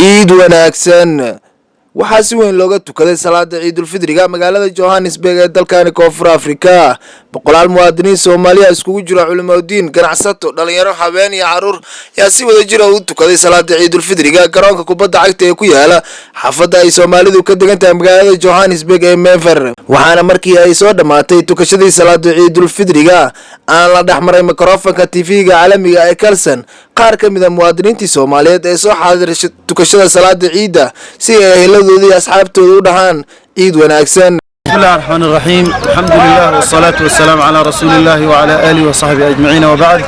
Ciid wanaagsan. Waxaa si weyn looga tukaday salaada Ciidulfidriga magaalada Johannesburg ee dalkani Koonfur Afrika. Boqolaal muwaadiniin Soomaaliya iskugu jira culimadiin, ganacsato, dhalinyaro, habeen iyo caruur yaa si wada jira u tukaday salaada Ciidulfidriga garoonka kubadda cagta ee ku yaala xaafadda ay Soomaalidu ka degan tahay magaalada Johannesburg ee Mayfair. Waxaana markii ay soo dhammaatay tukashadii salaada Ciidulfidriga aan la dhexmaray mikrofonka TV-ga caalamiga ee Kalsan qaar ka mid a muwaadiniintii Soomaaliyeed ee soo xaadiray tukashada salaada ciidda, si ay eheladooda iyo asxaabtooda u dhahaan ciid wanaagsan. بسم الله الرحمن الرحيم، الحمد لله والصلاة والسلام على رسول الله وعلى آله وصحبه أجمعين، وبعد.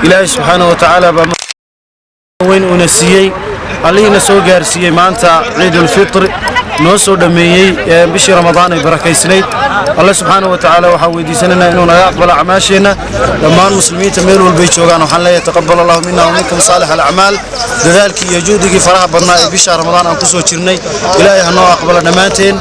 إلهي سبحانه وتعالى baa weyn uuna siiyey, Allihiina soo gaarsiiyey maanta Ciidulfitr, noo soo dhammeeyey bishii Ramadaan ay barakaysnayd. Alle subxaanahu wa tacaala waxaan weydiisanaynaa inuu naga aqbalo acmaasheenna. Dhammaan muslimiinta meel walbay joogaan waxaan leeyahay: taqabal Allahu mina wa minkum saalix alacmaal. Dadaalkii iyo juhdigii faraha badnaa ee bisha Ramadaan aan kusoo jirnay, Ilaahay ha noo aqbalo dhammaanteen.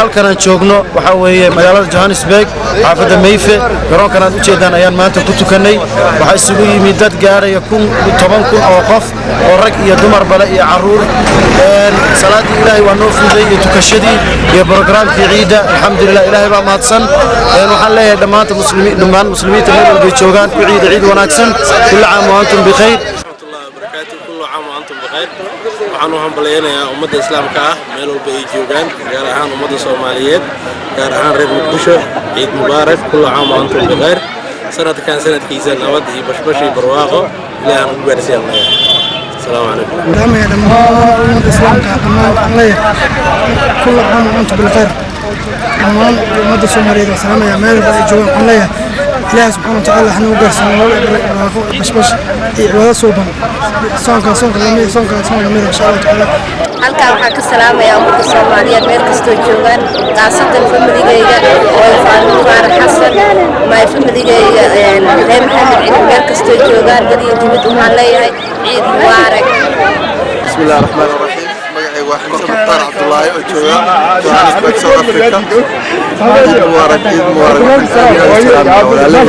Halkan aan joogno waxaa weeye magaalada Johannesburg, xaafadda Mayfair. Garoonkan aad ujeedaan ayaan maanta ku tukannay. Waxaa isugu yimid dad gaaraya kun 10,000 oo qof oo rag iyo dumarba leh iyo caruur. Salaadii Ilaahay waa noo fuday iyo tukashadii iyo programkii ciidda. Alxamdulilah, Ilaahay baa mahadsan. Waxaan leeyahay dhammaanta muslimiin, dhammaan muslimiinta meel walbay joogaan, ku ciida ciid wanaagsan. Kulli caam wa antum bikhayr. Warahmatullahi wabarakaatu. Kullu caam wa antum bikhayr. Waxaan u hambalyaynayaa ummadda Islaamka ah meel walba ay joogaan, gaar ahaan ummadda Soomaaliyeed, gaar ahaan reer Muqdisho. Ciid mubaarak, kullu caam wa antum bikhayr. Sanadkan sanadkiisa nabad iyo bashbash iyo barwaaqo Ilaahay aan ugu gaarsiiyaan leeyahay. Asalaamu calaykum. Salaamaya dhammaan ummadda Islaamka dhammaan. Waxaan leeyahay kullu caam wa antum bilkhayr. Dhammaan ummadda Soomaaliyeed waan salaamaya meel walba ay joogaan. Waxaan leeyahay Ilaahay subxaana watacaala hana u gaarsiiyo nolol, barwaaqo, bashbash iyo cibaado suuban, soonka soonka lamid, soonka soon lamid, insha Allahu tacaala. Halkaa waxaan ka salaamayaa ummadda Soomaaliyeed meel kastoo joogaan, khaasatan familigayga oo Faadumo Faarax Xasan, my familigayga reer Maxamed Cili, meel kastoo joogaan dad iyo dibad. Waxaan leeyahay ciid mubaarak. بسم الله الرحمن الرحيم. Magacaygu waa Xamse Mukhtaar Cabdullaahi oo jooga Johannesburg, South Africa. Ciid mubaarak, ciid mubaarak. Waxaan walaalahey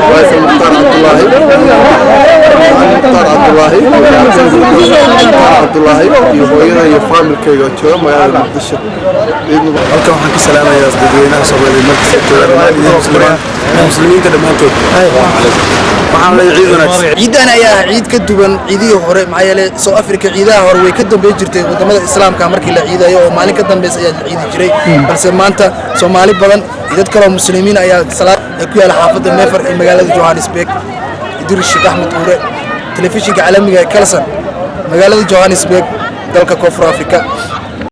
Faisal Mukhtaar Cabdullaahi, Mukhtaar Cabdullaahi, Mukhtaar Cabdullaahi iyo hooyada iyo faamilkayga oo jooga magaalada Muqdisho. Ciid mubaarak. Halkan waxaan ka salaamayaa dadweynaha Soomaaliyeed meel kasta joogaan, dhammaan iyo muslimiinta dhammaantood. Waxaan leeyahay ciid wanaagsan. Ciidan ayaa ah ciid ka duwan ciidihii hore, maxaa yeelay South Africa ciidaha hore way ka dambeyn jirtay wadamada Islaamka markii la ciidayo, oo maalin ka dambeysa ayaa la ciidi jiray. Balse maanta Soomaali badan iyo dad kaloo muslimiin ayaa salaad ee ku yaala xaafadda Mayfair ee magaalada Johannesburg. Idris Sheekh Axmed Uure, telefishinka caalamiga ee Kalsan, magaalada Johannesburg, dalka Koonfur Afrika.